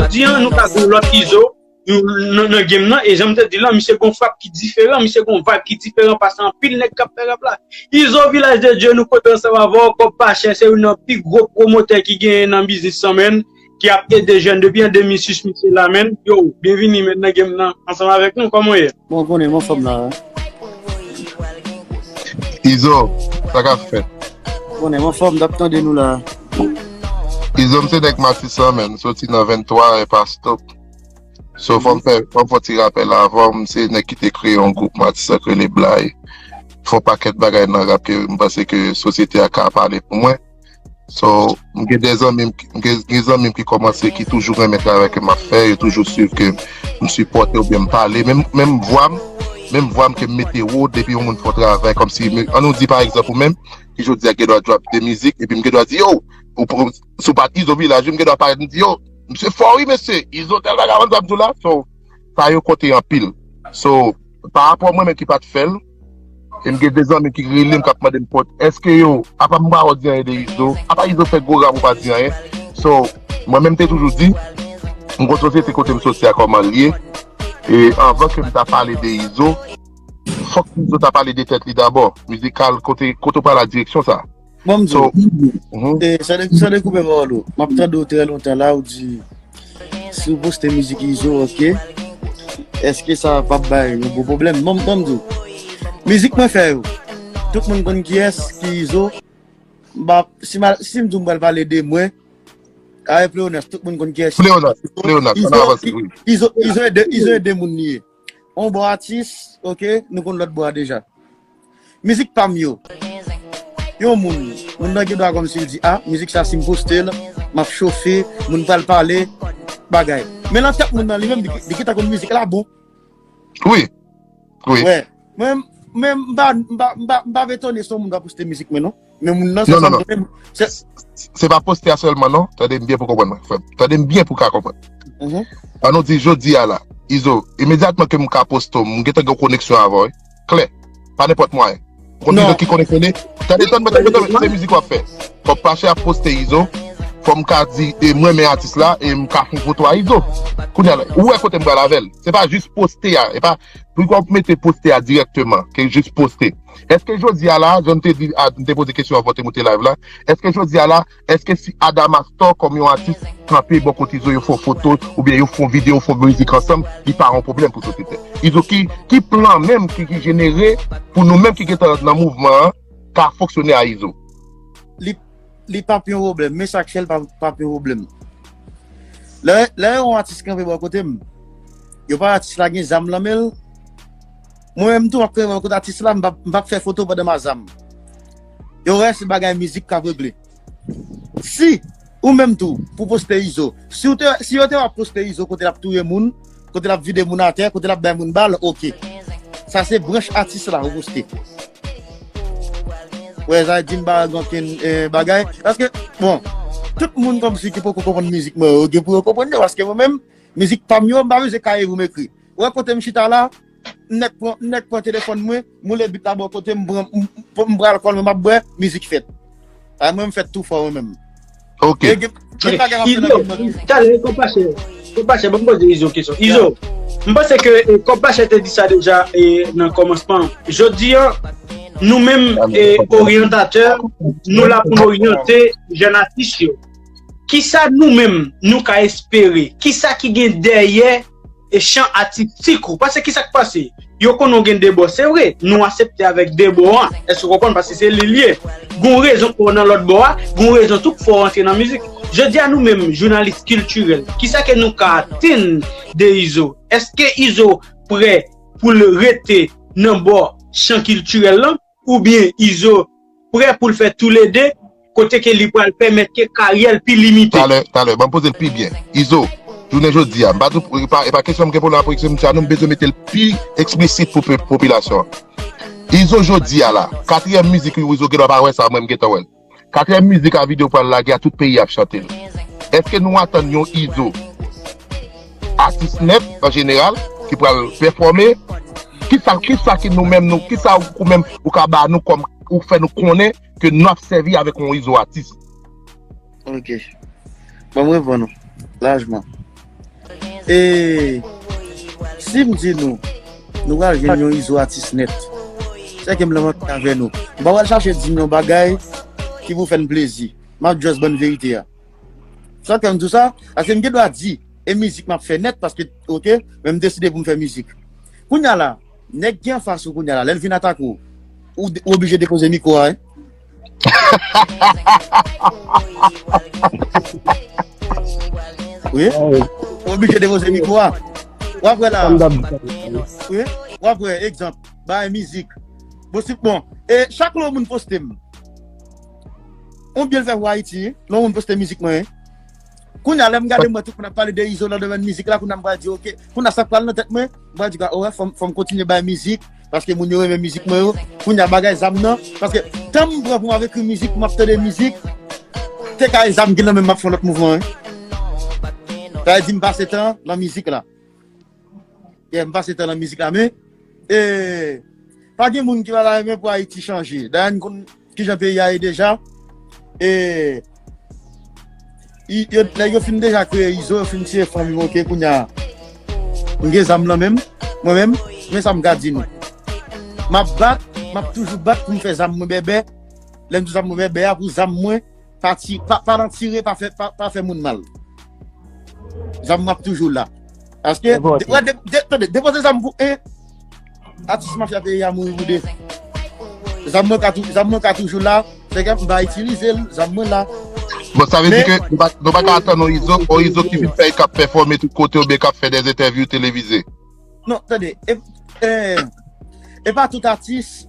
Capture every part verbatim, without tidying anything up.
Jodi a, nou ka gen yon lòt Izo, nou, nan, nan game nan, e jan m te di la, misye gon frap ki diferan, misye gon vibe ki diferan pase anpil nèg k ap fè rap la. Izo Vilaj de Dye, nou kote ansanm avè w, Kòb Pa Chè, se youn nan pi gwo pwomotè ki genyen nan biznis lan, menn, ki ap ede jèn depi an de mil sis, misye la, menn. Yo, byenvini, menn, nan game nan, ansanm avèk nou, kòman w ye? Bon, w konnen, m anfòm la. Izo, sa k ap fèt? Konnen, m anfòm, t ap tande nou la. Izo, m se nèg Matisan, menn, soti nan venntwa e pa stop. So, fò m fè, fò m fè yon ti rapèl avan, m se nèg ki te kreye yon gwoup Matisan k rele Blay. Fè yon pakèt bagay nan rap ke m panse ke sosyete a ka pale pou mwen. So, m gen de zanmi m, m gen, gen zanmi m ki kòmanse, ki toujou renmen travay ke m ap fè, yo toujou swiv ke m sipòte oubyen m pale. Menm, menm vwa m, menm vwa m ke m mete wo, depi yon moun fè yon travay, kòmsi, men, ann nou di pa egzanp ou menm, ki jodi a gen dwa drop de mizik, epi m gen dwa di, yo, ou, ou, si w pa t Izo Vilaj, m gen dwa parèt, m di, yo, misye fò wi, mesye, Izo tèl bagay, w konn sa m di w la? So, sa yo konte anpil. So, pa rapò mwen menm ki pa t fè l, e m gen de zanmi ki rele m, k ap mande m pot, èske yo, apa m pa wè w di anyen de Izo, apa Izo fè gwo rap ou pa di anyen? So, mwen menm te toujou di, m gon sosyete kote m soti a kòman l ye, e anvan ke m ta pale de Izo, fòk Izo ta pale de tèt li dabò, mizikal, kote, kote w pral a direksyon sa. Bon, m di w, mhm. E, san de, san dekoupe pawòl ou, m ap tande w trè lontan la, ou di, si w poste mizik Izo, oke, èske sa p ap bay yon gwo pwoblèm? Bon, bon, m di w, mizik mwen fè yo, tout moun konn kiyès ki Izo. M pa, si, ma, si m di w m pral pale de mwen, avèk Pleonas, tout moun konn kiyès. Pleonas, Pleonas, ann avanse, wi. Izo, Izo e de, Izo e de moun li ye. On bon atis, oke, nou konn lòt bò a deja. Mizik pa m yo. Yon moun, moun nan gen dwa kòmsi l di, a, mizik sa si m poste l, m ap chofe, moun pral pale, bagay. Men nan tèt moun nan li menm, li, li gentan konn mizik la bon. Wi. Wi. Wè. Mwen, men m pa, m pa, m pa, m pa etone si yon moun va poste mizik mwen non. Men moun nan se sa m konnen. Se pa poste a sèlman non. Tande m byen pou konprann mwen, frè m. Tande m byen pou ka konprann. Ann nou di jodi a la, Izo, imedyatman ke m ka poste w, m gentan gen yon koneksyon avè w, wi. Klè. Pa nenpòt mwayen. Ou konn ki koneksyon li? Tande, tann mwen, tann mwen, tann mwen, se mizik w ap fè. Kòb Pa Chè ap poste Izo. Fò m ka di, e mwen men atis la, e m ka fè yon foto a Izo. Kounye a la, ou wè kote m pral avè l. Se pa jis poste a, e pa, pou w mete poste a dirèkteman, ke jis poste. Èske jodi a la, jan m te di, a, m te poze kesyon avan w te moute live la, èske jodi a la, èske si Adamastor kòm yon atis kanpe bò kote Izo, yo fè yon foto, oubyen yo fè yon videyo, yo fè yon mizik ansanm, li pa yon pwoblèm pou sosyete? Izo, ki, ki plan menm ki, ki jenere pou nou menm ki gentan nan mouvman an, ka fonksyone a Izo? Li, li p ap yon pwoblèm, men sa k fè l p ap, p ap yon pwoblèm. Lè, lè yon atis kanpe bò kote m, yo pa wè atis la gen zam nan men l. Mwen menm tou, m ap kanpe bò kote atis la, m p ap, m p ap fè foto pandan m a zam. Yo wè se bagay mizik k ap regle. Si ou menm tou, pou poste Izo, si w te, si yo te wè ap poste Izo kote l ap touye moun, kote l ap vide moun atè, kote l ap bay moun bal, oke. Sa se branch atis la ou poste. Wè, sa di m pa gen okenn, eh, bagay. Paske, bon, tout moun kòmsi ki poko konprann mizik mwen, yo gen pou yo konprann yo, paske mwen menm, mizik pa m yo, m pa bezwen kaye pou m ekri. Wè kote m chita la, nèg pran, nèg pran telefòn mwen, m woule bit la bò kote m, pran, m, m, m pral kòl mwen, m ap bwè, mizik fèt. A mwen, m fè tou fò mwen menm. Ok. E gen, gen bagay m ap fè nan Izo, men talè, Kòb Pa Chè, Kòb Pa Chè, ban m poze Izo kesyon. Izo, m panse ke, eh, Kòb Pa Chè te di sa deja, eh, nan kòmansman. Jodi a, nou menm, eh, oryantatè, nou la pou n oryante jèn atis yo. Kisa nou menm, nou ka espere? Kisa ki gen dèyè e chan atistik ou. Paske kisa k pase? Yo konnen w gen de bò, se vre, nou aksepte avèk de bò an. Èske w konprann? Paske se li l ye. Gon rezon fò w nan lòt bò a, gon rezon tou fò w antre nan mizik. Jodi a nou menm, jounalis kiltirèl, kisa ke nou ka atann de Izo? Èske Izo prè pou l rete nan bò chan kiltirèl lan? Oubyen Izo prè pou l fè toulede, kote ke li pral pèmèt ke karyè l pi limite? Talè, talè, ban m poze l pi byen. Izo, jounen jodi a, m pa di w, e pa, e pa kesyon m gen pwoblèm ak kesyon misye a, non, m bezwen mete l pi eksplisit pou pe-, popilasyon an. Izo jodi a la, katriyèm mizik Izo gen dwa pa wè sa, mwen m gentan wè l. Katriyèm mizik a videyo pral lage a, tout peyi ap chante l. Èske nou atann yon Izo atis nèf an jeneral ki pral pèfòme? Kisa, kisa ki nou menm, nou, kisa ou, ou menm ou ka ba nou kòm, ou fè nou konnen ke n ap sèvi avèk yon Izo atis? Ok. Bon, mwen reponn ou lajman. E si m di nou, nou pral jwenn yon Izo atis nèt. Sèke m lanmante avè nou. M pa pral chache di n yon bagay ki pou fè n plezi. M ap just ban n verite a. Sa k fè m di w sa? Paske m gen dwa di, e mizik m ap fè nèt, paske, oke, men m deside pou m fè mizik. Kounye a la, nèg ki anfas ou kounye a la, lè l vin atake w, ou, ou oblije depoze mikwo a, wi. Wi. Ou oblije depoze mikwo a. W ap wè la. Wi. W ap wè, egzanp, bay mizik. Bon, si, bon, e chak lè yon moun poste m, oubyen l fè pou Ayiti, lè yon moun poste mizik mwen, kounye a, lè m gade, m wè tout moun ap pale de Izo nan domèn mizik la, kounye a, m pral di, oke, kounye a, sa k pral nan tèt mwen, m pral di, o, fò m, fò m kontinye bay mizik, paske moun yo renmen mizik mwen yo. Kounye a, bagay zam nan, paske tan m pran pou m ap ekri mizik, pou m ap tande mizik, te ka e zam ki nan men m, m ap fè yon lòt mouvman, wi. Sa vle di m pase tan nan mizik la. Yeah, m pase tan nan mizik la, men, e, pa gen moun ki pa ta renmen pou Ayiti chanje. Dayè, n konn kijan peyi a ye deja. E, i, yo, nèg yo fin deja kreye Izo, yo fin tiye fanmi m, oke, kounye a. M gen zam nan men m, mwen menm, men sa m ka di nou. M ap bat, m ap toujou bat pou m fè zam mwen bèbè. Lè m di zam mwen bèbè a, pou zam mwen, pa ti-, pa, pa nan tire, pa fè, pa, pa fè moun mal. Zam mwen ap toujou la. Paske, de, de, de, tande, depoze zam pou en, atis mafya peyi a mouri pou de. Zam mwen ka tou-, zam mwen ka toujou la, se ke m pa itilize l, zam mwen la. Bon, sa vle di ke nou pa, nou pa ka atann yon Izo, yon Izo ki vin fè, k ap pèfòme tout kote oubyen k ap fè dè entèvyou televize. Non, tande, e, e, e pa tout atis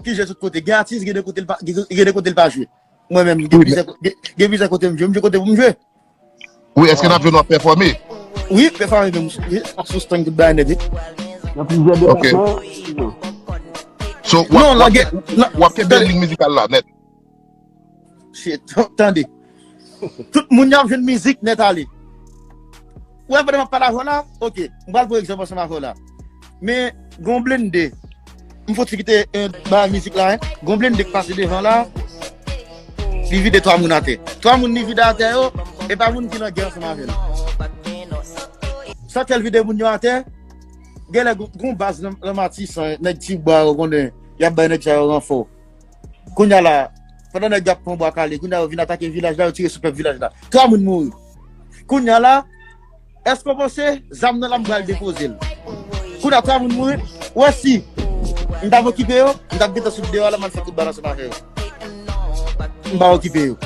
ki jwe tout kote. Gen atis, gen de kote l pa, gen, gen de kote l pa jwe. Mwen menm, gen plizyè, gen, gen plizyè kote m jwe, m jwe kote pou m jwe. Wi, èske n ap jwe, nou ap pèfòme? Wi, pèfòme menm, wi, sou stand tout bagay nèt, wi. Nan plizyè depatman. So, w ap, w ap, w ap kenbe liy mizikal la nèt. Shit, tande. Tout moun y ap jwenn mizik nèt ale. Ou wè pandan m ap pale avè w la, oke, m pral pran egzanp ansanm avè w la. Men, gon blende, m fouti kite, eh, ba mizik la, en. Gon blende k pase devan la, li vide twa moun atè. Twa moun li vide atè yo, e pa moun ki nan gè ansanm avè l. Sa k fè l vide moun yo atè, genlè gon, gon baz nan, nan Matisan, nèg Tibwa yo konnen, y ap bay nèg sa yo ranfò. Kounye a la, pandan nèg yo ap pran Bwa Kale, kounye a yo vin atake vilaj la, yo tire sou pèp vilaj la. Twa moun mouri. Kounye a la, èske w panse zam nan la m pral depoze l? Kounye a twa moun mouri, ou wè si m t ap okipe yo, m t ap gentan sot deyò la, m al fè kout bal ansanm avè yo. M pa okipe yo.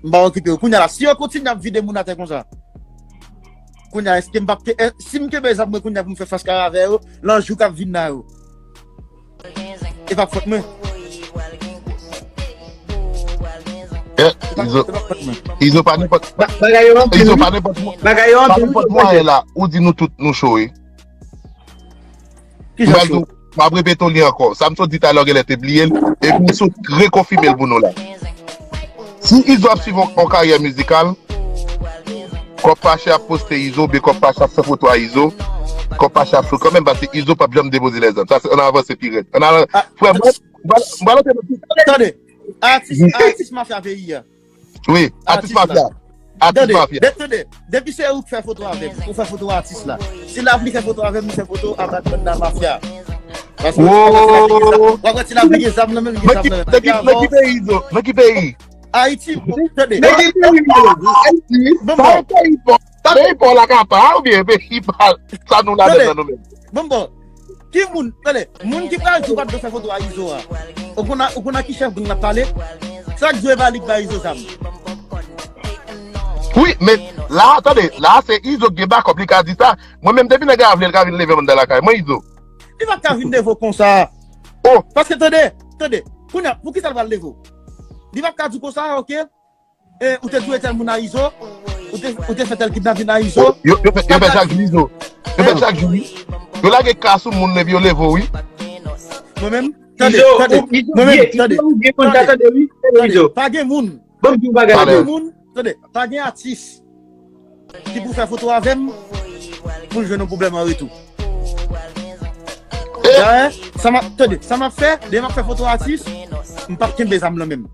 M pa okipe yo. Kounye a la, si yo kontinye ap vide moun atè konsa, kounye a, èske m p ap ke-, è, si m kenbe zam mwen kounye a pou m fè fas kare avè yo, nan jou k ap vin la yo, e p ap fòt mwen. Eh, Izo, Izo pa nenpòt, Izo pa nenpòt mwa-, pa nenpòt mwayen la, ou di nou tout nou cho, wi. M pral di w, m ap repete w li ankò. Sa m sot di talè, w genlè te bliye l, epi m sot rekonfime l pou nou la. Si Izo ap swiv yon, yon karyè mizikal, Kòb pa chè ap poste Izo, oubyen Kòb pa chè ap fè foto a Izo, Kòb pa chè ap cho kanmenm, paske Izo p ap janm depoze lèzam. Sa se, ann avanse pi rèd. Ann al, frè, m pral, m pral, m pral antre nan tout. Tande, atis, atis mafya peyi a. Wi, atis mafya. Atis mafya. Tande, depi se ou k fè foto avè m, ou fè foto atis la. Si l ap li fè foto avè m, li fè foto a Batman nan mafya. Paske w ap wè ti l ap li gen zam nan men l, li gen zam nan men l. Nan ki peyi, Izo? Nan ki peyi? Ayiti, tande. Nèg ki te wi yo, Ayiti, bon, bon. Peyi pa w, peyi pa w la ka pa, oubyen peyi pa sa nou ladan nan nou menm. Bon, bon. Ki moun, tande, moun ki pral di w pa t dwe fè foto a Izo a. Ou konn a, ou konn a ki chèf gang n ap pale? Sa k dwe ba li k ba Izo zam. Wi, men la, tande, la se Izo k gen bakòp, li ka di sa. Mwen menm, depi nèg la vle, l ka vin leve anndan lakay mwen, Izo. Li p ap ka vin leve w konsa. Oh. Paske tande, tande, kounye a, poukisa l pral leve w? Li p ap ka di w konsa, oke? E, ou te touye tèl moun a Izo, ou te, ou te fè tèl kidnapin a Izo. Oh, yo, yo fè, yo fè chak jou, Izo. Yo fè chak jou, wi. Yo lage ka sou moun, epi yo leve w, wi. Mwen menm, tande, tande. Mwen menm, tande. Tande. Pa gen moun. Pa gen moun. Tande, pa gen atis ki pou fè foto avè m pou l jwenn yon pwoblèm an retou. Dayè, sa m ap, tande, sa m ap fè, depi m ap fè foto atis, m p ap kenbe zam nan men m.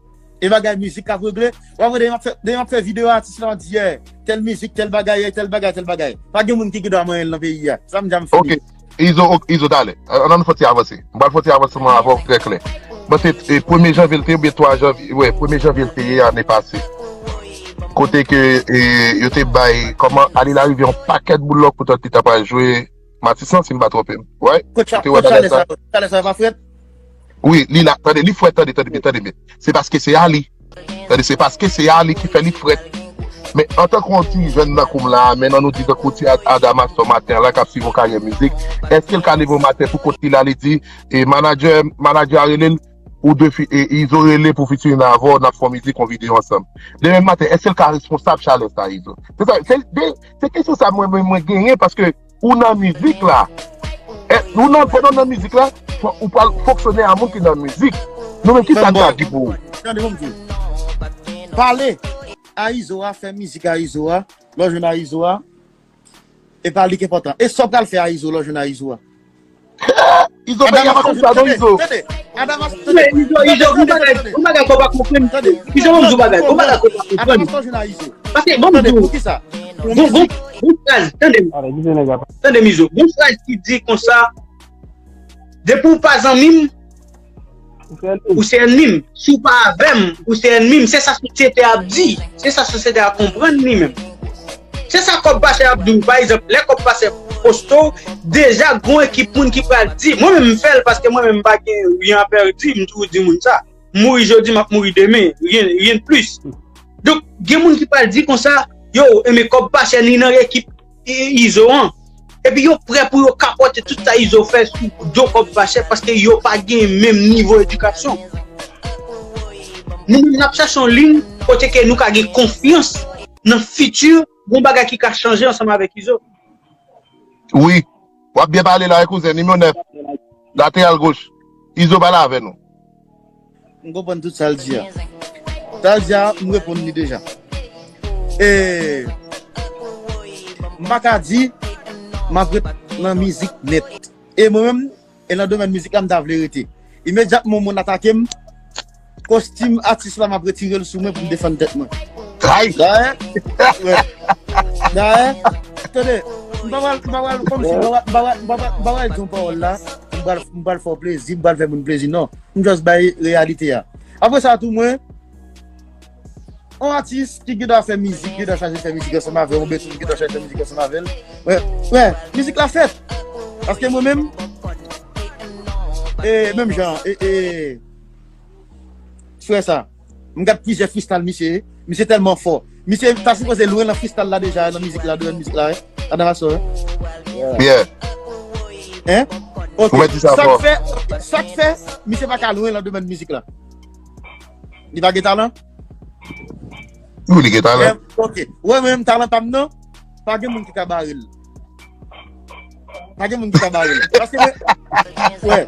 E bagay mizik k ap regle. W ap wè demen ap fè, demen ap fè videyo atis la, w ap di, yeah, tèl mizik, tèl bagay, tèl bagay, tèl bagay. Pa gen moun ki gen dwa manyen l nan peyi a. Sa m di a, m fini. Ok. Izo, ok, Izo, talè. Ann, ann fon ti avanse. M pral fon ti avanse mwen avè w trè klè. Mwen se e, premye janvye l te ye, oubyen twa janvye, wè, premye janvye l te ye ane pase. Kote ke e, yo te bay, kòman, Alil Arivé yon pakèt boulòk pou tande li ta pral jwe Matissan, si m pa twonpe m. Right? Kote Cha-, kote kote Chalè sa yo? Chalè sa yo pa frèt? Wi, li la. Tande, li frèt, tande, tande byen, tande byen. Se paske se a li. Tande, se paske se a li ki fè li frèt. Men antanke yon ti jèn nan koum la, men nan nou di tankou ti Ad-, Adamas maten an la k ap swiv yon karyè mizik, èske l ka leve yon maten pou kont li la, li di, e manadjè, manadjè a rele l, ou de fi, e Izo rele pou featuring avè w, n ap fè yon mizik, yon videyo ansanm. Demen maten, èske l ka responsab chalè sa, Izo? Se sa, se, se, se kesyon sa mwen, mwen, mwen genyen, paske ou nan mizik la. E, ou nan, pandan w nan mizik la, fò, ou pral fonksyone a moun ki nan mizik. Nou menm, ki sa n ka di pou ou? Tande, bon, m di w. Pale a Izo a, fè mizik a Izo a, lè w jwenn a Izo a, e pa li ki enpòtan. E sa w pral fè a Izo, lè w jwenn a Izo a? Izo, peyi a pa konsa non, Izo. Tande, Adamas, tande. Men Izo, Izo, gon bagay, gon bagay kò pa konprann. Izo, ban m di w bagay, gon bagay kò pa konprann. Adamas, lè w jwenn a Izo. Paske, ban m di w, pou kisa? Gon, gon, gon fraz, tande m. Tande m, Izo. Gon fraz ki di konsa, depi w pa zanmi m, ou se ènmi m. Si w pa avè m, ou se ènmi m. Se sa sosyete a ap di. Se sa sosyete a konprann li menm. Se sa kòb pa chè ap di w. Pa egzanp, lè kòb pa chè poste w, deja gon ekip moun ki pral di. Mwen menm m fè l paske mwen menm m pa gen ryen a pèdi, m toujou di moun sa. M mouri jodi, m ap mouri demen. Ryen, ryen de plis. Donk, gen moun ki pral di konsa, yo, enben kòb pa chè ni nan ekip e, Izo an. Epi yo prè pou yo kapòte tout sa Izo fè sou do kòb pa chè paske yo pa gen menm nivo edikasyon. Nou menm n ap chache yon liy kote ke nou ka gen konfyans nan fiti, gon bagay ki ka chanje ansanm avèk Izo. Wi. W ap byen pale la, wi, kouzen. Nimewo nèf. Lateral goch. Izo pale avè nou. M konprann tout sa l di a. Sa l di a, m reponn li deja. E, m pa ka di, m ap ret nan mizik nèt. E mwen menm, e nan domèn mizik la, m ta vle rete. Imedyatman yon moun atake m, kostim atis la, m ap retire l sou mwen pou m defann tèt mwen. Ay! Dayè, wè. Dayè, tande, m pa pral, m pa pral, kòmsi, m pa pral, m pa pral, m pa pral, m pa pral di yon pawòl la, m pral, m pral fè w plezi, m pral fè moun plezi, non. M just bay reyalite a. Apre sa tou, mwen, yon atis ki gen dwa fè mizik, gen dwa chache fè mizik ansanm avè w, oubyen tou gen dwa chache fè mizik ansanm avè l. Wè, wè, mizik la fèt. Paske mwen menm, e, menm jan, e, e, frè sa, m gad plizyè freestyle misye, misye tèlman fò. Misye ta sipoze lwen nan freestyle la deja, nan mizik la, domèn mizik la, wi. Adamas, wi. Yeah. Hein? Ok. Ou mèt di sa fò. Sa k fè, sa k fè, misye pa ka lwen nan domèn mizik la. Li pa gen talan? Wi, li gen talan. Em, ok. Ou wè menm talan pa m nan, pa gen moun ki ka bare l. Pa gen moun ki ka bare l. Paske mwen, wè.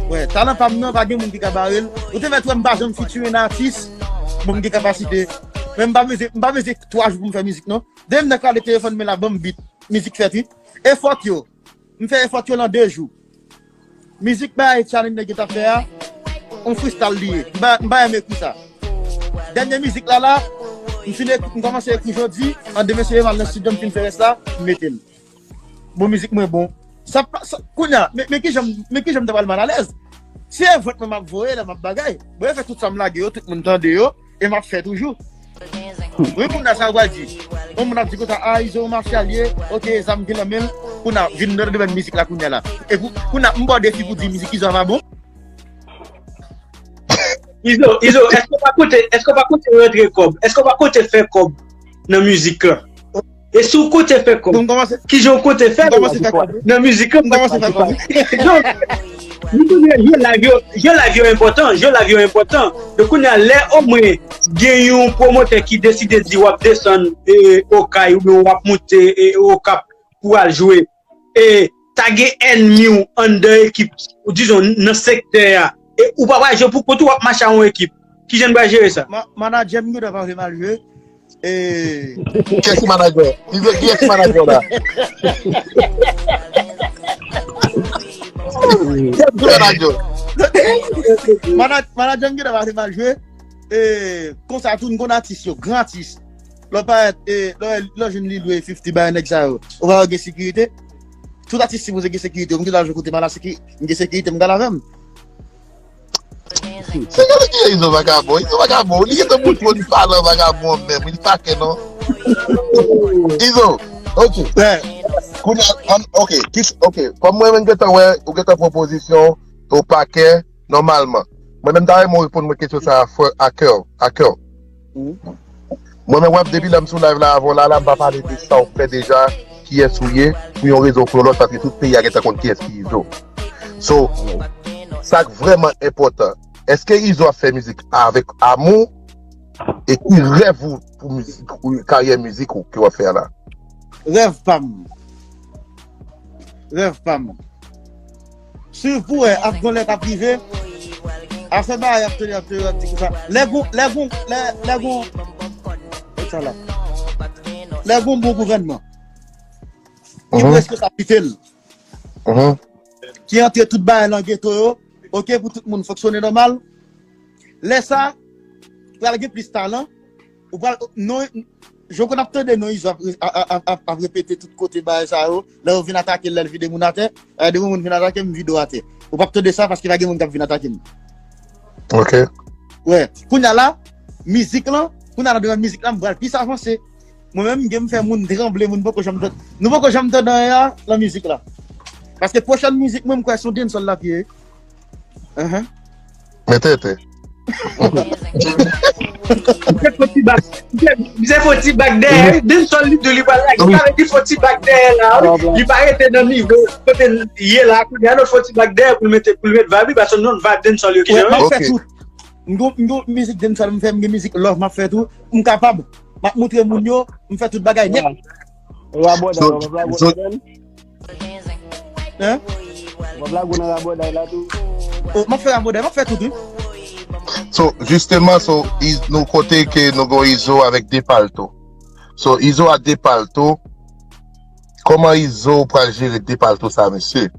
Wè, talan pa m nan, pa gen moun ki ka bare l. Ou te mèt wè m pa janm featuring atis. Bon, m gen kapasite. Men m pa bezwen, m pa bezwen twa jou pou m fè mizik, non. Demen m nan kale telefòn mwen la, ban m beat. Mizik fèt, wi. E fòt yo. M fè efò yo nan de jou. Mizik bagay challenge nèg yo t ap fè a, on freestyle li ye. M pa, m pa renmen ekri sa. Dènye mizik la la, m fin ekri, m kòmanse ekri jodi, an demen se m al nan estidyo, m fin fè rès la, m mete l. Bon, mizik mwen bon. Sa pa, sa, kounye a, men, men kijan, men kijan m ta pral mal alèz? Se vant mwen m ap voye la, m ap bagay. Bon, yo fè tout sa m lage yo, tout moun tande yo. E m ap fè toujou. Wi, kounye a sa yo pral di. Yon moun ap di konsa, a, Izo Marshall ye, ok, zam gen nan men l, kounye a vin nan domèn mizik la kounye a la. E pou, kounye a, m ba w defi pou di mizik Izo a pa bon. Izo, Izo, èske w pa konte, èske w pa konte rantre kòb? Èske w pa konte fè kòb nan mizik la? E si w konte fè kòb, bon, m kòmanse, kijan w konte fè l nan mizik la? M kòmanse fè kòb. Donk, nou konnen jwe live yo, jwe live yo enpòtan, jwe live yo enpòtan. Donk, kounye a, lè omwen gen yon pwomotè ki deside di w ap desann, e, Okay oubyen w ap monte, e, Okap pou al jwe, e, ta gen ènmi w anndan ekip, ou dizon nan sektè a, e ou pa pral jwe pou kont ou, w ap mache a yon ekip. Kijan n pral jere sa? Ma-, manadjè m gentan pa vle m al jwe. E, kiyès ki manadjè? Kiyès ki manadjè la? Kiyès ki manadjè? Manadjè m gentan pa te mal jwe. E, konsa tou, n konn atis yo, gran atis. Lè w parèt, e, lè w jwenn li lwe fifty bay nèg sa yo. Ou pa wè gen sekirite? Tout atis sipoze gen sekirite. M gentan jwe kote m ala seki, m gen sekirite, m gade avè m. Se gade ki Izo vagabon, Izo vagabon, li gentan montre w li pa lan vagabon menm, li pa kè non. Izo, ok. Kounye a, ok, kis, ok. Kòm mwen menm gentan wè, ou gentan pran pozisyon, ou pa kè, nòmalman. Mwen menm ta renmen w reponn mwen kesyon sa a, frè, a kè, a kè. Mwen menm, wè, depi lè m sou live la avè w la, la, m pa pale de sa w fè deja, kiyès ou ye, pou yon rezon ou pou yon lòt, paske tout peyi a gentan konn kiyès ki Izo. So, sa k vrèman enpòtan, èske Izo ap fè mizik avèk amou? E ki rèv ou pou mizik, ou, karyè mizik ou ke w ap fè a la? Rèv pa m. Rèv pa m. Swiv pou wè, ap gon lè k ap rive. Afè bagay ap tande, ap tande, ap di konsa. Lè gon, lè gon, lè, lè gon. Sa la. Lè gon bon gouvènman. Ki pou respekte l. Ki antre tout bagay nan geto yo. Ok, pou tout moun fonksyone nòmal. Lè sa, pral gen plis talan. Ou pral, non, Joko n ap tande non Izo ap, ap, ap, ap, ap repete tout kote bagay sa yo. Lè yo vin atake l, lè l vide moun atè. Lè de moun vin atake m, vide w atè. Ou p ap tande sa paske pa gen moun k ap vin atake m. Ok. Wè. Kounye a la, mizik lan, kounye a la devan mizik la, m pral plis avanse. Mwen menm, m gen m fè moun tranble, moun poko janm tande. Nou poko janm tande anyen a, lan mizik la. Paske pwochèn mizik mwen, m kwè se yon dancehall l ap ye. Ahan. Mete ete. Se fò ti bak dèyè, dancehall li di li pral lage. Sa vle di fò ti bak dèyè la, wi. Li pa rete nan nivo kote l ye la. Kounye a nou fò ti bak dèyè pou l mete, pou l met vibe li, paske nou vibe dancehall yo ki jan yo. M ap fè tout. M gon, m gon mizik dancehall m fè, m gen mizik love m ap fè tou. M kapab. M ap montre moun yo, m fè tout bagay nèt. Ou abòday, ou pa abòday. Hein? Ou p ap lage w nan rabòday la tou? Oh, m ap fè rabòday, m ap fè tout, wi. So, jisteman, so, nou kote ke nou gen Izo avèk Depalto. So, Izo a Depalto, kòman Izo pral jere Depalto sa, mesye?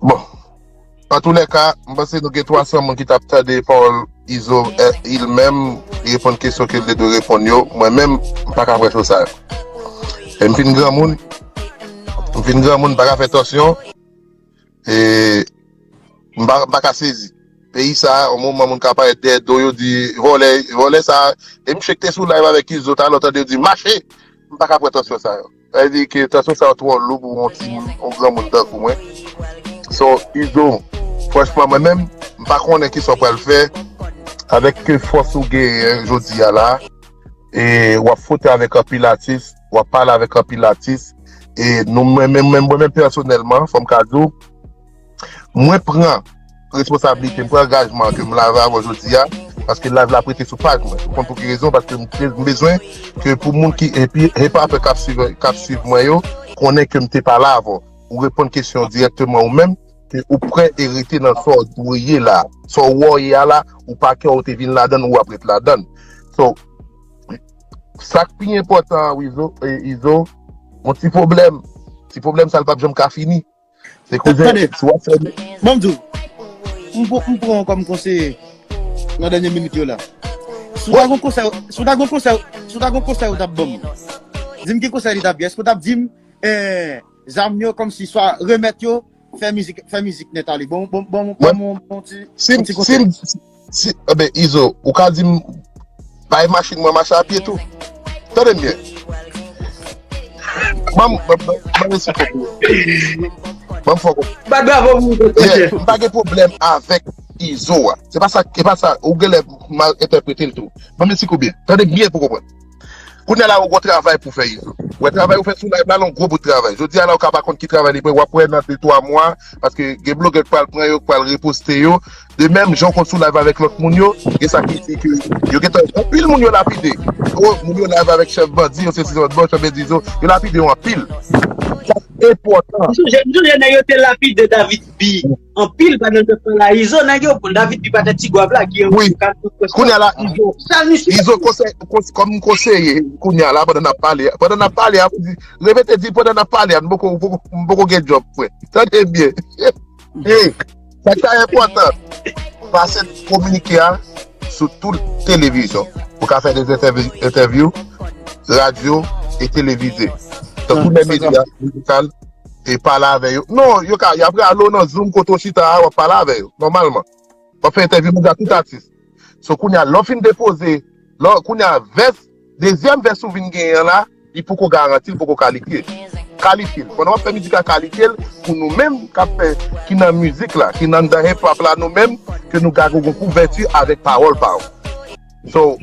Bon, antoulèka, m panse nou gen twa san moun ki t ap tande pawòl Izo, il menm, li reponn kesyon ke l te dwe reponn yo. Mwen menm, m pa ka pran cho sa yo. E m fin granmoun, m fin granmoun, m pa ka fè tòsyon. E m pa, m pa ka sezi. Peyi sa, yon moman moun ka parèt dèyè do yo di, vòlè, vòlè sa. E m chek te sou live avèk Izo, talè w tande yo di, mache! M pa ka pran tòsyon sa yo. Sa vle di ke tòsyon sa yo twò lou pou yon timoun, yon granmoun tankou mwen. So, Izo, franchman, mwen menm, m pa konnen kisa w pral fè avèk ke fòs ou genyen jodi a la. E w ap fwote avèk anpil atis, w ap pale avèk anpil atis. E nou, mwen menm, mwen menm pèsonèlman, fò m ka di w, mwen pran responsablite, m pran angajman ke m lave avè w jodi a, paske live la ap rete sou paj mwen. Ou konn pou ki rezon? Paske m te, m bezwen ke pou moun ki, epi, epi apre k ap swiv, k ap swiv mwen yo, konnen ke m te pale avè w. Ou reponn kesyon dirèkteman ou menm, ke ou prè e rete nan sa w dwe ye la. Sa w wè w ye a la, ou pa kè ou te vin ladann, ou ap ret ladann. So, sa k pi enpòtan an, Izo, e, Izo, yon ti pwoblèm. Ti pwoblèm sa l p ap janm ka fini. Se koze, si w ap fè. Ban m di w, m pran, m pran w kòm konseye nan dènye minit yo la. Si w ta gon konsèy, si w ta gon konsèy, si w ta gon konsèy ou t ap ban m, di m ki konsèy li t ap ye. Èske w t ap di m, eh, zam yo kòmsi swa remèt yo, fè mizik, fè mizik nèt ale. Bon, bon, bon, bon, bon, bon ti, si, bon ti si, konsèy. Si, si, ebe, Izo, ou ka di m, bay machin mwen mache a pye tou. Tande m byen. Ban m, ban m, ban m, ban m, ban m fò konprann. Bat bravo pou ou, Yeah, m pa gen pwoblèm avèk Izo a. Se pa sa, se pa sa. Ou genlè mal entèprete l tou. Ban m esplike w byen. Tande byen pou w konprann. Kounye a la, ou gon travay pou fè, Izo. Ou wè travay ou fè sou live la, l on gwo bout travay. Jodi a la, ou ka pa konn ki travay li pou w ap wè nan de twa mwa, paske gen blogè k pral pran yo, k pral reposte yo. De menm jan w konn sou live avèk lòt moun yo, gen sa ki di ke yo gentan, anpil moun yo lapide. O, moun yo live avèk chèf bandi, yo se si lòt bò, chèf bandi, yo lapide yo anpil. Sa enpòtan. M sonje, m sonje nèg yo te lapide David B. Anpil pandan n t ap pale a Izo, nèg yo, David B pa t ti gwav la, ki Wi. Kounye a la, Izo, Sa, misye. Izo konsèy, kons-, kòm konseye, kounye a la, pandan n ap pale, pandan n ap pale, a, di, repete, di, pandan n ap pale, a, m poko, m poko, m poko gen djòb, frè. Tande byen. Hey, Sa k ta enpòtan, pase kominike a sou tout televizyon. Ou ka fè de entèvi- entèvyou, radyo e televize. Tankou lè medya mizikal e pale avè yo. Non, yo ka, y ap rale w nan Zoom kote w chita a, w ap pale avè yo, nòmalman. W ap fè entèvyou, moun, ak tout atis. So, kounye a, lè w fin depoze, lè, kounye a, vès, dezyèm vès ou vin genyen an la, li poko garanti, li poko kalifye. Kalifye l. Pandan w ap fè mizik la, kalifye l pou nou menm k ap fè, ki nan mizik la, ki nan, nan hip hop la, nou menm, ke nou ka gen yon kouvèti avèk pawòl pa w. So,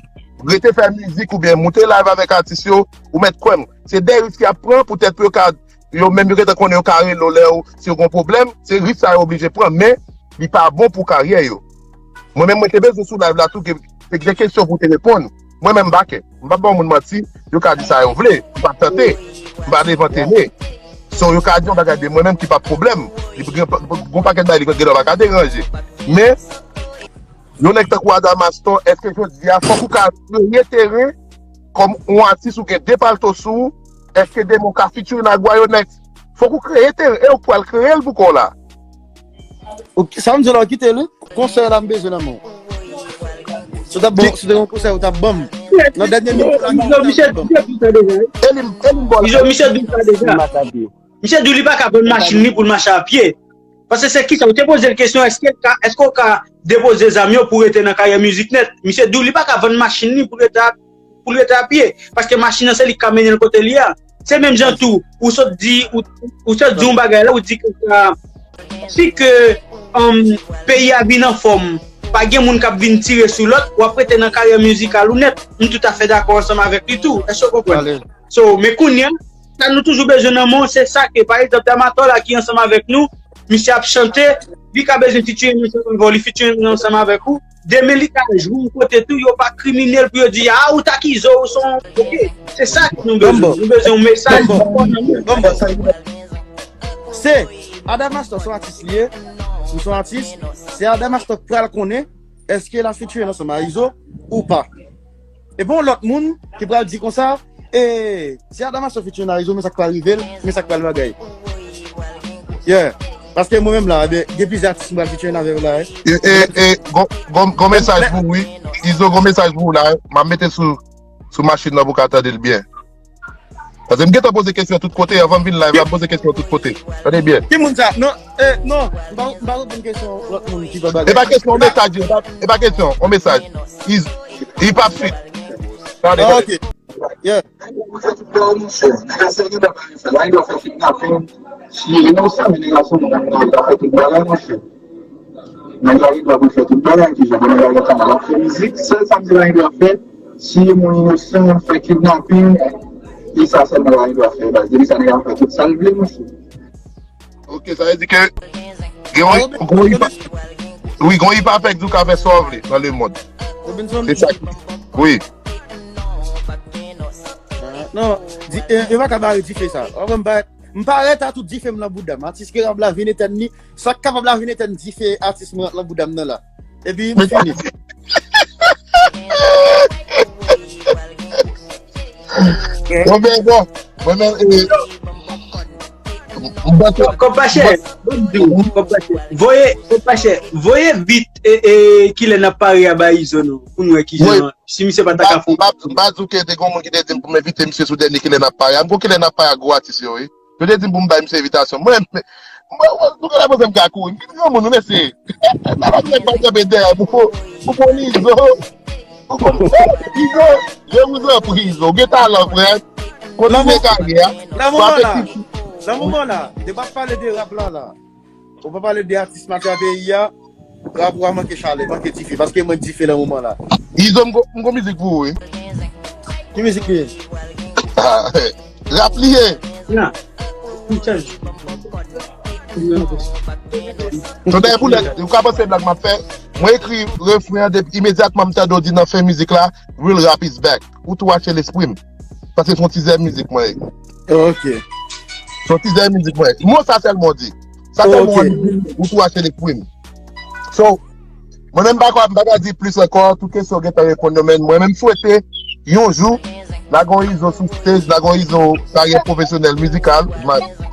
rete fè mizik oubyen moute live avèk atis yo, ou mèt kwè m. Se de risk y ap pran, poutèt pou yo ka, yo menm yo gentan konnen yo ka rele w lè yo, si yo gen pwoblèm, se risk sa yo oblije pran, men li pa bon pou karyè yo. Mwen menm, mwen te bezwen sou live la tou, ke, ke gen kesyon pou te reponn. Mwen menm, m pa kè. M pa ba moun manti, yo ka di sa yo vle. M pa tante. M pa devan tele. So, yo ka di yon bagay de mwen menm ki pa pwoblèm. Li gen, gen yon pakèt bagay li genlè pa ka deranje. Men, yon nèg tankou Adamastor, èske jodi a, fòk ou ka kreye teren kòm yon atis ou gen de palto sou ou, èske demen ou ka featuring ak Guayonex? Fòk ou kreye teren, e ou k pral kreye l pou kò w la. Ok, sa m di la, w kite li. Konsèy la m bezwen nan men w. Si w t ap bon, si w te gen yon konsèy, ou t ap ban m. Nan dènye minit la, Izo, misye di sa deja, wi. E li, e li m ba w la. Izo, misye di sa deja. Misye di li pa ka vann machin li pou l mache a pye. Paske se kisa, ou te poze l kesyon, èske l ka, èske w ka depoze zam yo pou rete nan karyè mizik nèt? Misye di w li pa ka vann machin li pou rete a, pou rete a pye. Paske machin nan se li k ka mennen l kote li a. Se menm jan tou, ou sot di, ou, ou sot di yon bagay la, ou di ke sa, si ke um, peyi a vin anfòm, pa gen moun k ap vin tire sou lòt, w ap rete nan karyè mizikal ou nèt. M toutafè dakò ansanm avèk li tou. Èske w konprann? So, men kounye a, sa nou toujou bezwen nan men w, se sa ke, pa egzanp, Damator la ki ansanm avèk nou, misye ap chante, li ka bezwen featuring ansanm avè w, li featuring ansanm avèk ou. Demen li ka jwe yon kote tou, yo pa kriminèl pou yo di, a, ou t ak Izo, ou se yon, ok. Se sa ke nou bezwen. Nou bezwen yon mesaj ki fò nan men w. Se Adamastor, se yon atis li ye. Li se yon atis. Se Adamastor k pral konnen èske l ap featuring ansanm a Izo ou pa. E pa yon lòt moun ki pral di konsa, e si Adamastor featuring a Izo, men sa k pral rive l, men sa k pral bagay. Yeah. Paske mwen menm la, gen, gen plizyè atis m pral featuring avè yo la, wi. E, e, e, gon, gon, gon mesaj pou ou, wi. Izo, gon mesaj pou ou la, wi. M ap mete sou, sou machin nan pou w ka tande l byen. Paske m gentan poze kesyon tout kote, anvan m vin live la, m poze kesyon tout kote. Tande byen. Ki moun sa? Non, eh, non, m pa, m pa reponn kesyon lòt moun ki pa bagay. E pa kesyon, yon mesaj, e pa, e pa kesyon, yon mesaj. Is, hip hop shit. Tande, Ah, tande. Ok. Yeah. Nèg yo fè tout bagay, monchè. Nèg la sèvi nan bagay sa. Nèg yo fè kidnapin, tiye inosan, men nèg la se yon moun, nèg la fè tout bagay, monchè. Nèg la gen dwa pou l fè tout bagay, ki jan pou nèg la gen kanal ap fè mizik. Sèl sa m di la gen dwa fè, tiye moun inosan, fè kidnapin, e sa sèlman la gen dwa fè, baz. Depi sa nèg la fè tout sa l vle, monchè. Ok, sa vle di ke gen yon, gen yon hip, wi, gen yon hip hop ki ka fè sa w vle nan le mond. Robinson? Se sa. Wi. Ah, non, di, eh, yo pa ka bare dife sa. Ou konprann, m pa, m parèt a tout dife m nan bouda m. Atis ke rap la vin etèn li. Sa k kapab la vin etèn dife atis mwen nan bouda m nan la. Epi m fini. Bon, ben, bon. Mwen menm, eh, m, m, Kòb pa chè, ban m di w, kòb pa chè. Voye, kòb pa chè. Voye bit e, e kilè n ap pare a bay Izo non, pou n wè kijan, si misye pa ta ka fè. M pa di w ke te gen moun ki te di m pou m envite misye sou dènye kilè n ap pare a. M gon kilè n ap pare a gwo atis yo, wi. Yo te di m pou m bay misye envitasyon. Mwen, mwen, mwen, nou genlè panse m ka kouri. M gen granmoun, wi, mesye. M pa konn nèg pa kanpe dèyè m. Ou, ou konn Izo. Ou konn Izo. Je vous en prie, Izo. Ou gen talan, frè. Kontinye karyè a. Nan moman la, nan moman la, depi w ap pale de rap la, la. Ou pa pale de atis matyè peyi a. Rap ou a manke chalè, manke dife. Paske mwen dife nan moman la. Izo, m gon, m gon mizik pou ou, wi. Ki mizik li ye? Ah, rap li ye. Nan. Son dèyè pou lè, ou ka panse blag m ap fè. Mwen ekri refren an, depi imedyatman m tande w di nan fen mizik la, real rap is back. Ou touche lespri m. Paske se yon tizè mizik mwen ye. Ok. Se yon tizè mizik mwen ye. Mo sa sèlman w di. Sa sèlman w di, ou touche lespri m. So, mwen menm m pa ka, m pa ka di plis ankò, tout kesyon gentan reponn yo, men mwen menm m swete yon jou n a gon Izo sou stage, n a gon Izo karyè pwofesyonèl mizikal,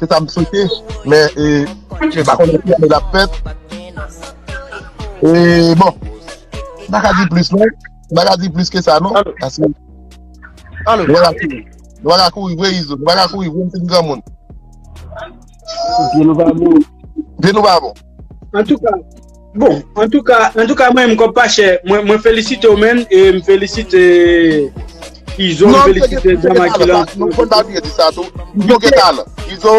se sa m swete, men e, m pa konnen ki ane l ap fèt. E, bon, m pa ka di plis, non. M pa ka di plis ke sa, non. Paske nou pa ka kouri. Nou pa ka kouri vre, Izo. Nou pa ka kouri vre, m fin granmoun. Pye nou pa bon. Antouka, bon, antouka, antouka, mwen menm kòb pa chè, mwen, mwen felisite w, menn, e m felisite Izo, m felisite Dama ki lan. Non, konn pa bliye di sa tou. Izo gen talan. Izo,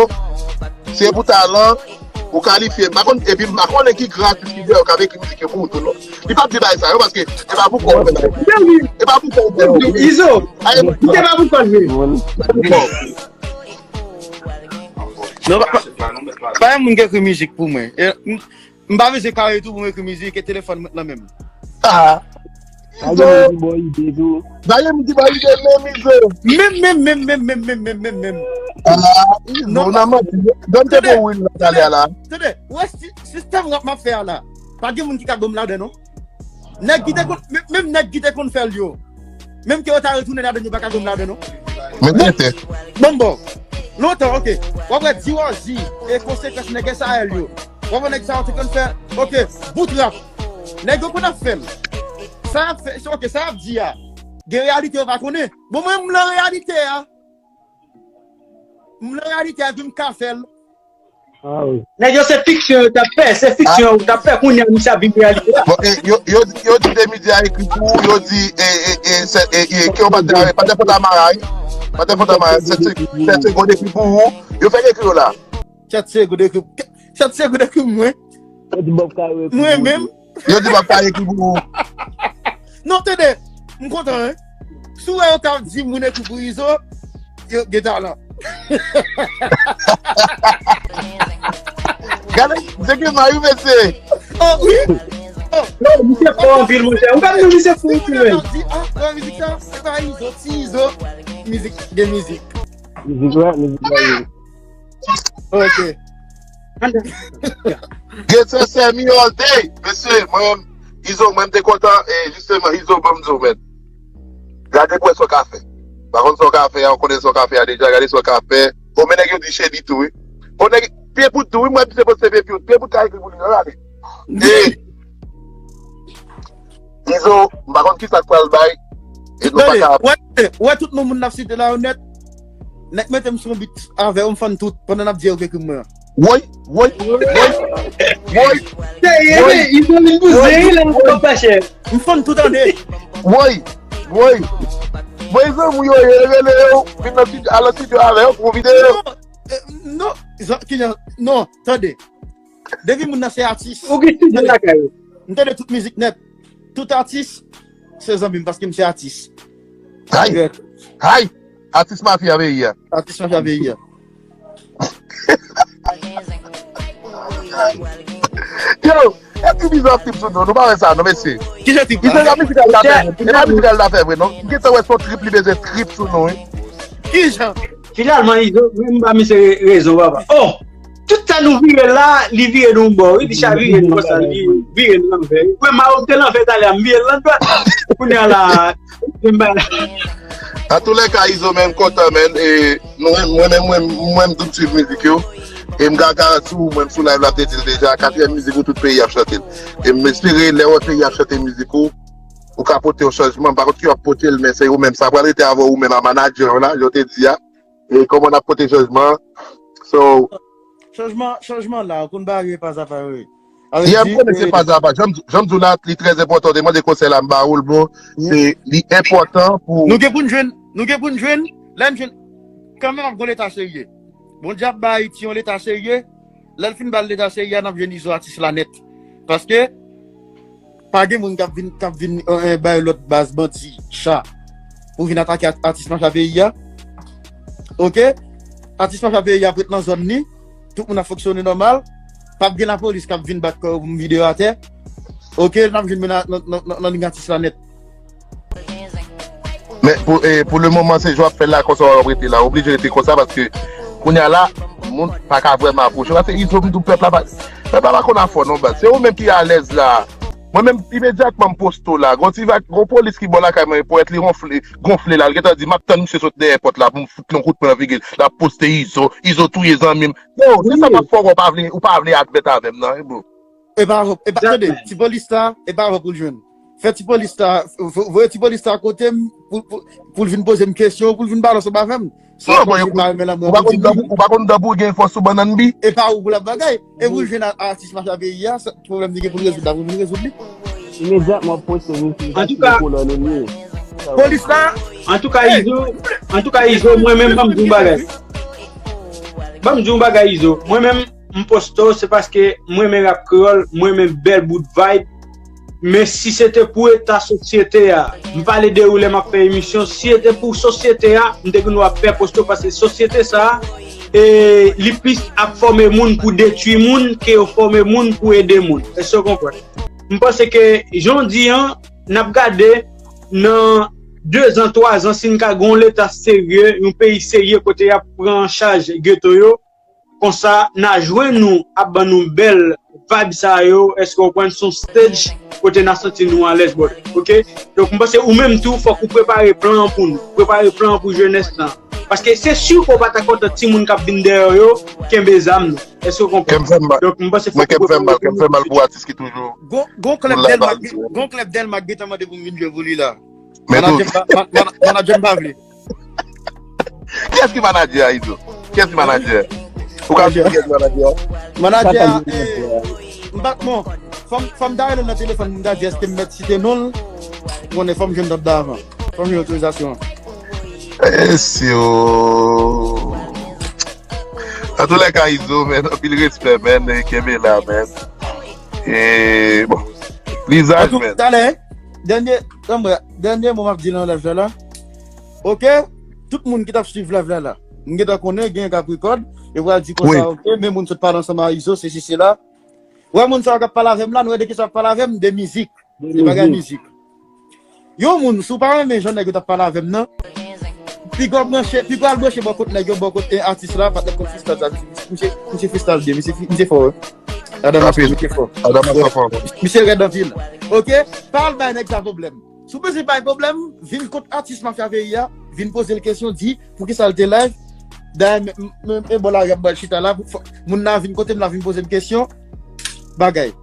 se pou talan, ou kalifye. M pa konn, epi m pa konnen ki gran atis ki gen, yo k ap ekri mizik yo pou ou tou, non. Li p ap di bagay sa yo, paske e pa pou kò w fè bagay. E pa pou kò w fè yo. Izo, se pa pou kò l vre. Non, pa, pa, pa yon moun ki ekri mizik pou mwen. E, m, m pa bezwen kare tou pou m ekri mizik e telefòn mwen nan men m. Ah. Izo. Bagay moun ki ba ide menm, Izo. Menm, menm, menm, menm, menm, menm, menm, menm, menm. Ah, Izo, non, nan manti. Donn te bon win nan talè a la. Tande, wè si, sistèm rap m ap fè a la. Pa gen moun ki ka gòm ladan, non. Nèg ki te konn, menm, menm nèg ki te konn fè l yo. Menm ke yo ta retounen ladan, yo pa ka gòm ladan, non. Men tenten. Bon, bon. Lontan, ok. W ap wè D R Z e konsekans nèg S A L yo. W ap wè nèg sa yo te konn fè, ok, bout rap. Nèg yo konn ap fè l. Sa y ap fè, ok, sa y ap di a. Gen reyalite yo pa konnen. Bon, mwen, m nan reyalite a. M nan reyalite a, epi m ka fè l. Ah, wi. Nèg yo se fiksyon yo t ap fè, se fiksyon yo t ap fè, kounye a misye ap vin reyalite la. Bon, e, yo, yo, yo di Demidy a ekri pou ou, yo di, e, e, e, se, e, e, ke yo pa te, pa te Fontamara, wi. Pa te Fontamara, Sèt Segond ekri pou ou. Yo fè ekri yo la. Sèt Segond ekri, Sèt Segond ekri mwen. Mwen menm. Yo di m ap ka ekri pou ou. Non, tande, m kontan, hein. Si w wè yo ka di moun ekri pou Izo, yo gen talan. Gade, se ke mari, mesye. Oh, wi. Oh. Non, misye fò anpil, monchè. Ou pa di misye fò anpil, men. Di, ah, wè mizik sa, se pa Izo, ti Izo. Mizik, gen mizik. Mizik la, mizik la, wi. Ok. Get yourself me all day. Mesye, mwen, Izo, mwen, m te kontan, e, jisteman, Izo, ban m di w, men. Gade pou wè sa w ka fè. Pa konn sa w ka fè a, ou konnen sa w ka fè a deja, gade sa w ka fè. Bon, men nèg yo di Chedi tou, wi. Bon, nèg, pye bout tou, wi, mwen, se poste pye bout, pye bout ka ekri pou li, non, gade. E, Izo, m pa konn kisa k pral bay. E nou pa ka. Wè, wè tout non moun n ap site la yo nèt. Nèk mete m sou yon bit avè yo, m fann tout pandan n ap di yo ke krim mwen an. Woy, woy, woy, woy. Serye, men, Izo vin bouzen, wi, la, m pa chè. M fann tout ande. Woy, woy. Mwen zanmi yo, yo rele yo, vin nan stidyo, al nan stidyo avè yo pou videyo. Non, eh, non, zan-, ki jan, non, tande. Depi moun nan se atis. Ou gen estidyo lakay ou. M tande tout mizik nèt. Tout atis, se zanmi m paske m se atis. Hay! Hay! Atis mafya peyi a. Atis mafya peyi a. Yo, epi bizò trip sou nou, nou pa wè sa, non, mesye. Ki jan trip? Li se la mizik al la fè, e pa mizik al la fè vre, non. M gentan wè se yon trip, li bezwen trip sou nou, wi. Ki jan? Finalman, Izo, mwen m ba misye re-, rezon, papa. Oh! Tout sa nou vire la, li vire nou yon bò, wi, li chavire nou konsa, li vire nou lanvè. Mwen, Mawòk te lanvè talè a, m vire l landwat. Kounye a la, m ba. Antoulèka, Izo, men, m kontan, men, e, nou, mwen, mwen, mwen, mwen, m tout swiv mizik yo. E m gaga sou, mwen, m sou live la, m te di l deja, katriyèm mizik ou tout peyi ap chante l. E m espere, lè w wè peyi ap chante mizik ou, ou ka pote yon chanjman, m pa konn ki w ap pote l, men se ou menm, sa pral rete avè ou menm a manadjè w la, jan w te di a. E kòman n ap pote chanjman. So, chanjman, chanjman la, ou konn bagay pa sa pa yo ye. Yeah, m konnen se pa sa pa. Jan m, jan m di w la, li trè enpòtan. Ou te mande konsèy la, m ba ou l, bro. Se, li enpòtan pou. Nou gen pou n jwenn, nou gen pou n jwenn, lè n jwenn, kanmenm ap gon leta serye. Bondye ap ba Ayiti yon leta serye. Lè l fin ba l leta serye a, n ap jwenn Izo atis la nèt. Paske, pa gen moun k ap vin, k ap vin, eh, eh, bay lòt baz manti, cha, pou vin atake at-, atis mafya peyi a. Ok? Atis mafya peyi a ap ret nan zòn li. Tout moun ap fonksyone nòmal. P ap gen lapolis k ap vin bat kò yo pou m vide yo atè. Ok? N ap jwenn moun nan, nan, nan, nan, nan liy atis la nèt. Men pou, e, pou le moman, se jan w ap fè l la, konsa w ap rete la. W oblije rete konsa paske kounye a la, moun pa ka vrèman apwoche w. Paske Izo m di w pèp la pa, pèp la pa konn afè w non baz. Se ou menm ki alèz la. Mwen menm, imedyatman m poste w la. Gon ti vag, gon polis ki bò lakay mwen, ponyèt li ronfle, gonfle la. L gentan di, m ap tann misye sot dèyè pòt la pou m fout li yon kout pwen nan figi l. L ap poste Izo, Izo touye zanmi m. Yo, se sa m ap fè w, ou pa vle, ou pa vle admèt avè m nan, wi, bro. E pa avè, e pa, tande, ti polis la, e pa avè pou l jwenn. Fè ti polis la, vo- voye ti polis la kote m pou, pou, pou l vin poze m kesyon, pou l vin balanse anba avè m. Sa non, bon, yo, pa renmen lanmou. Ou pa konn dan pou, ou pa konn dan pou gen fòs sou bannann bi. E pa ou pou l ap bagay. E pou l jwenn a- atis macha peyi a, sa, pwoblèm li gen pou l rezoud la, pou l vin rezoud li. Imedyatman poste vin sou Antouka, kolòn li. Polis la, antouka, Izo, antouka, Izo, mwen menm, ban m di yon bagay. Ban m di yon bagay, Izo. Mwen menm, m poste w, se paske m renmen rap kreyòl, m renmen bèl bout vibe. Men si se te pou eta sosyete a, m pale de ou lè m ap fè emisyon, si se te pou sosyete a, m te gen dwa ap fè poste w, paske sosyete sa a, e, li plis ap fòme moun pou detwi moun ke yo fòme moun pou ede moun. Èske w konprann? M panse ke jan w di an, n ap gade nan de zan, twa zan, si n ka gen yon leta serye, yon peyi serye kote y ap pran an chaj geto yo, konsa n a jwenn nou ap ban nou bèl vibe sa yo, èske w konprann, se yon stage kote n a santi nou alèz, brother, oke? Donk, m panse ou menm tou, fòk ou prepare plan an pou nou, prepare plan an pou jenès lan. Paske se si ke w pa ta kontan timoun k ap vin dèyè w yo kenbe zam nan. Èske w konprann? Kè m fè m mal. Donk, m panse fòk ou prepare plan an pou jenès lan. Kè m fè m mal pou atis ki toujou gon, gon klèb Dèlma, gon klèb Dèlma k gentan mande pou m vin jwe pou li la. Men manadjè m pa, man- man- manadjè m pa vle. Kiyès ki manadjè a, Izo? Kiyès ki manadjè a? Ou ka di kiyès ki manadjè a? Manadjè a, eh, m pa, bon, fò m, fò m ta rele nan telefòn, m ta di èske m mèt site non l. Ou konnen, fò m jwenn dòt la avan. Fò m jwenn otorizasyon an. Mesye, oh. Antoulèka, Izo, men, anpil respè, men, kenbe la, men. E, bon, lizaj, men. Talè, dènye, dènye mo m ap di nan live la, la. Oke? Tout moun ki t ap swiv live la, la. M gentan konnen, gen Capricorn, yo pral di konsa, oke, men moun sot pale ansanm a Izo, sesi, sela. Wè moun sa yo k ap pale avè m la, nou wè de kisa y ap pale avè m, de mizik. Se bagay mizik. Yon moun, si w pa renmen jan nèg yo t ap pale avè m nan, piga w branche, piga w al branche bò kot nèg yo, bò kot, eh, atis la, patnè k konn freestyle sa, misye, misye freestyle byen, misye, misye fò, wi. Adamas, misye fò. Adamas fò. Misye rèd anpil. Oke? Pa al bay nèg sa pwoblèm. Si w bezwen bay pwoblèm, vin kot atis mafya peyi a, vin poze l kesyon, di poukisa l te live. Dayè, men, men, men bò la, y ap ba l chita la, pou, fò, moun nan vin kote m la, vin poze m kesyon. Bagay.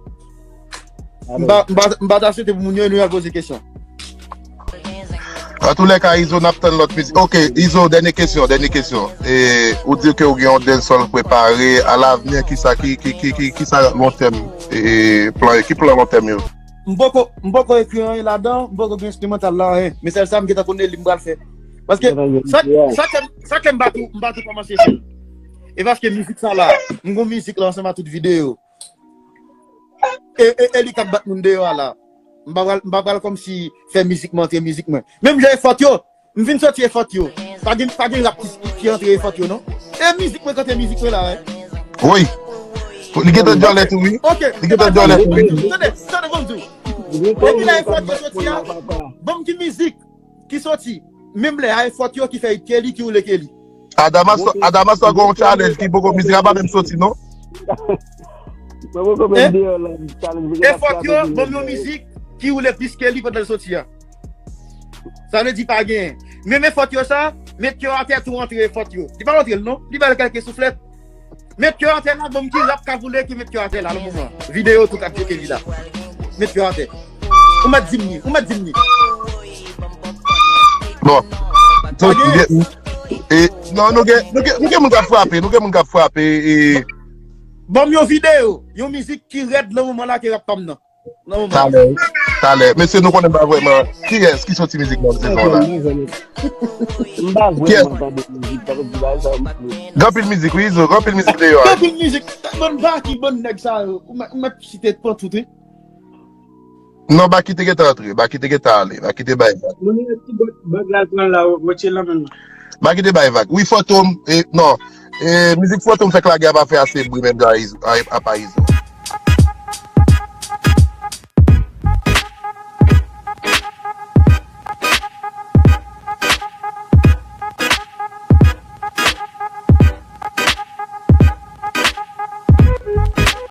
M pa, m pa, m pa ta swete pou moun yo, nou y al poze kesyon. Antoulèka, Izo, n ap tann lòt mizik. Oke, Izo, dènye kesyon, dènye kesyon. E, ou di ke ou gen yon dancehall prepare, alavni, kisa, ki, ki, ki, ki, kisa long tèm, e, plan, ki plan long tèm yo? M poko, m poko ekri anyen ladan, m poko gen enstrimantal la, anyen. Men sèl sa m gentan konnen li m pral fè. Paske sa, sa ke, sa ke m pa tou, m pa tou kòmanse fè l. E paske mizik sa la, m gon mizik la ansanm a tout videyo. E, e, e li k ap bat moun deyò a la. M pa pral, m pa pral kòmsi fè mizik mwen antre mizik mwen. Menm jan efòt yo, m vin soti efòt yo. Pa gen, pa gen rap ki, ki antre efòt yo, non. E mizik mwen k antre mizik mwen la, wi. Wi. Li gentan djòlè tou, wi. Oke. Li gentan djòlè tou, wi. Tande, tande, ban m di w. Depi la efòt yo soti a, ban m ki mizik ki soti. Menm lè a efòt yo ki fè it Kelly, ki woule Kelly. Adamas, Adamas la gon challenge ki poko mizik a pa menm soti, non? Mwen poko menm deyò la, challenge mwen gen ap frape. Efòt yo, ban m yon mizik ki woule plis Kelly pandan l soti a. Sa vle di pa genyen. Menm efòt yo sa, met yo atè tou antre efòt yo. Li pa antre l non, li ba l kèlke souflèt. Met yo atè la, ban m ki rap ka woule ki met yo atè la nan moman. Videyo tou k ap tcheke li la. Met yo atè. Ou mèt di m ni, ou mèt di m ni. Bon. E, non, nou gen, nou gen, nou gen moun k ap frape, nou gen moun k ap frape, e. Ban m yon videyo, yon mizik ki rèd nan moman la ke rap pa m nan. Talè, talè. Mesye, nou konnen m pa vrèman. Kiyès ki soti mizik nan sezon la? M pa vrèman tande mizik, sa vle di bagay sa yo m ap. Gen anpil mizik, wi, Izo, gen anpil mizik deyò a. Gen anpil mizik. Bann Baky, bann nèg sa yo. Ou mèt, ou mèt site pantout, wi. Non, Baky te gentan antre, Baky te gentan ale, Baky te bay vag. Moun yo ti bòt bag la l pran la, retire l nan men l. Baky te bay vag. Wi, Fantom, e, non. E, mizik Fantom fèk lage a pa fè ase bri menm jan a Izo, a, apa Izo.